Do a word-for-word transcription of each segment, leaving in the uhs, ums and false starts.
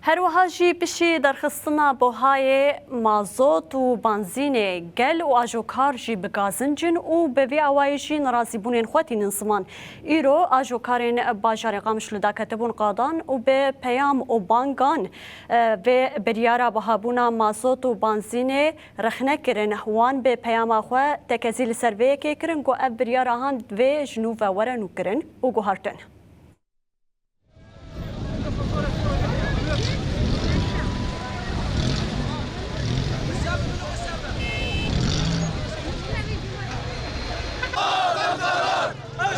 Her wiha jî piştî derxistina buhayê mazot û banzînê gel û ajokar jî bi gazin cin û bi vî awayî jî nerazîbûnên xwe tînin ziman. Îro ajokarên bajarê Qamişlo daketibûn qadan û bi peyam û bangan, e, vê biryara bihabûna mazot û banzînê rexne kirin. Wan bi peyama xwe tekezî li ser vê yekê kirin ku ev biryara han divê ji nû ve were nûkirin û guhartin.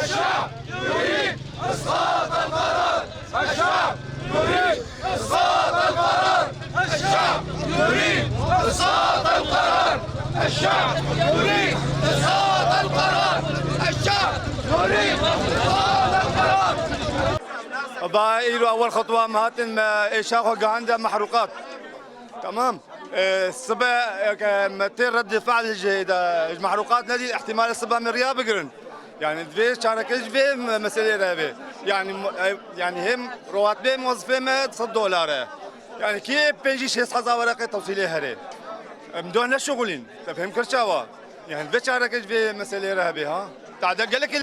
الشعب يريد إسقاط القرار. الشعب يريد إسقاط القرار. الشعب يريد إسقاط القرار. الشعب يريد إسقاط القرار. الشعب يريد إسقاط القرار. Ba îro ewel xetwa me hatin me êşa xwe gihande mehrûqat. Tamam. Ee, sibe, e, me tê reddî fe'l ji, ji mehrûqat nedî, ihtimal sibe me riya bigirin. Yani divê çareke ji vê me-, meselê re be. Yani mu-, e, yani hem rewatibê muwezifê me sed dolar e. Yani kî pêncî şêst hezar wereqê tewsîlê herê. Em do neşuxulîn. Te fêm kir çawa? Yani vê çareke ji vê meselê re hebe ha. Tade gelek